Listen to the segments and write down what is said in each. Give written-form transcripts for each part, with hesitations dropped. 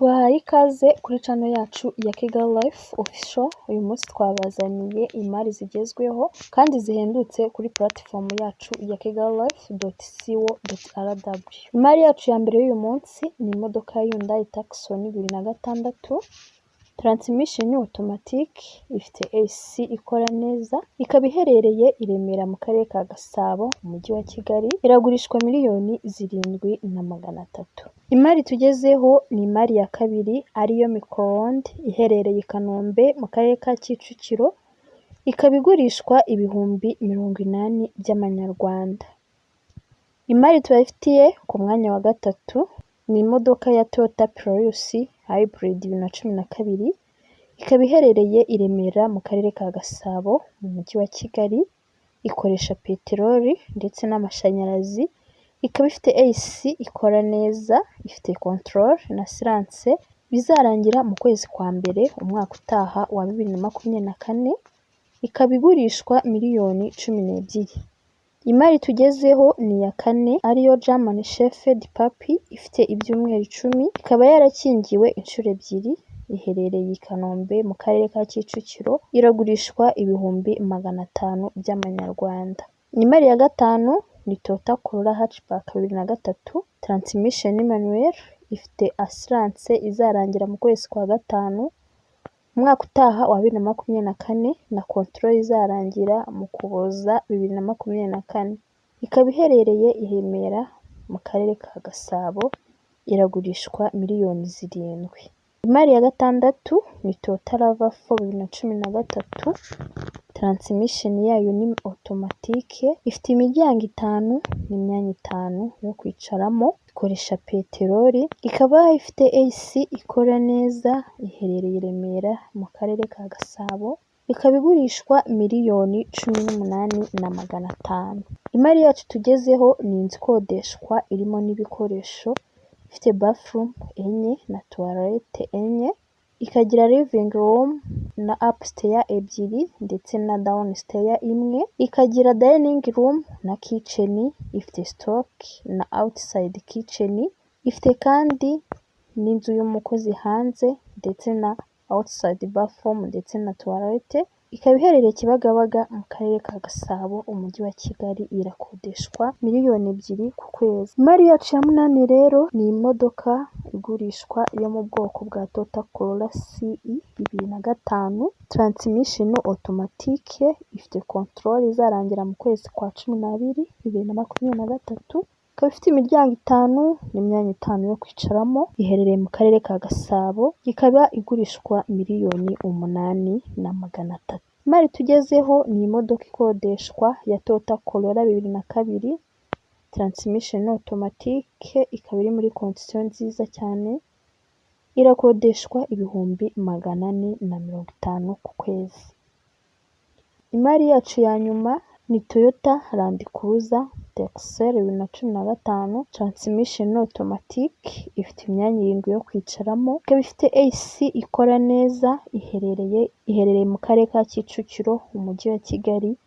Tubahaye ikaze kuri channel yacu ya Kigali Life Official. Uyu munsi twabazaniye imari zigezweho kandi zihendutse kuri platform yacu ya kigalilife.co.rw. Imari yacu ya mbere y'uyu munsi ni imodoka ya Hyundai Tucson 2006, transmission automatic, ifite AC ikora neza, ikaba iherereye i Remera mu karere ka Gasabo mu mujyi wa Kigali, iragurishwa 7,300,000. Imari tugezeho ni imari ya kabiri, ariyo Microland iherereye i Kanombe mu karere ka Kicukiro, ikaba igurishwa 80,000 by'amanyarwanda. Imari tubafitiye ku mwanya wa gatatu ni imodoka ya Toyota Prius Hybrid 2012, ikaba iherereye i Remera mu karere ka Gasabo mu mujyi wa Kigali, ikoresha peteroli ndetse n'amashanyarazi, ikaba ifite AC ikora neza, ifite control na assurance bizarangira mu kwezi kwa mbere umwaka utaha wa 2024, ikaba igurishwa miliyoni 12. Imari tugezeho ni iya kane, ariyo German Shepherd puppy ifite ibyumweru 10, ikaba yarakingiwe inshuro ebyiri, iherereye i Kanombe mu karere ka Kicukiro, iragurishwa 500,000 by'amanyarwanda. Imari ya gatanu ni Toyota Corolla Hatchback 2003, transmission manual, ifite assurance izarangira mu kwezi kwa gatanu umwaka utaha wa 2024 na control izarangira mu Ukuboza 2024, ikaba iherereye i Remera mu karere ka Gasabo, iragurishwa miliyoni 7. Imari ya gatandatu ni Toyota RAV4 2013, transmission yayo ni automatic, ifite imiryango itanu n'imyanya itanu yo kwicaramo, ikoresha peteroli, ikaba ifite AC ikora neza, iherereye i Remera mu karere ka Gasabo, ikaba igurishwa 18,500,000. Imari yacu tugezeho ni inzu ikodeshwa irimo n'ibikoresho, ifite bathroom enye na toilette enye, ikagira living room na upstairs ebyiri ndetse na downstairs imwe, ikagira dining room na kitchen, ifite stock na outside kitchen, ifite kandi n'inzu y'umukozi hanze ndetse na outside bathroom ndetse na toilette, ikaba iherereye Kibagabaga mu karere ka Gasabo umujyi wa Kigali, irakodeshwa miliyoni 2 ku kwezi. Imari yacu ya munani rero ni imodoka igurishwa yo mu bwoko bwa Toyota Corolla SE 2005, transmission automatic, ifite control izarangira mu kwezi kwa 12 2023, ikaba ifite imiryango itanu n'imyanya itanu yo kwicaramo, iherereye mu karere ka Gasabo, ikaba igurishwa 8,300,000. Imari tugezeho ni imodoka ikodeshwa ya Toyota Corolla 2002, transmission automatic, ikaba iri muri condition nziza cyane, irakodeshwa 450,000 ku kwezi. Imari yacu ya nyuma ni Toyota Land Cruiser Tercel 2015, transmission automatic, ifite imyanya irindwi yo kwicaramo, ikaba ifite AC ikora neza, iherereye mu karere ka Kicukiro umujyi wa Kigali,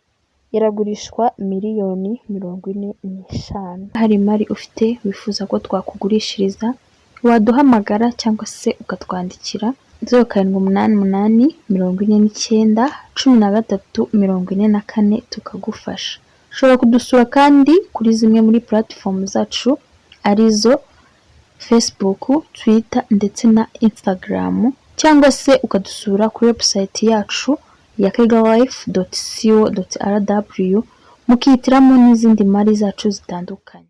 iragurishwa miliyoni 45. Hari imari ufite wifuza ko twakugurishiriza, waduhamagara cyangwa se ukatwandikira 0788 49 13 44 tukagufasha. Ushobora kudusura kandi kuri zimwe muri platform zacu, arizo Facebook, Twitter ndetse na Instagram, cyangwa se ukadusura kuri website yacu ya kigalilife.co.rw, mukihitiramo n'izindi mari zacu zitandukanye.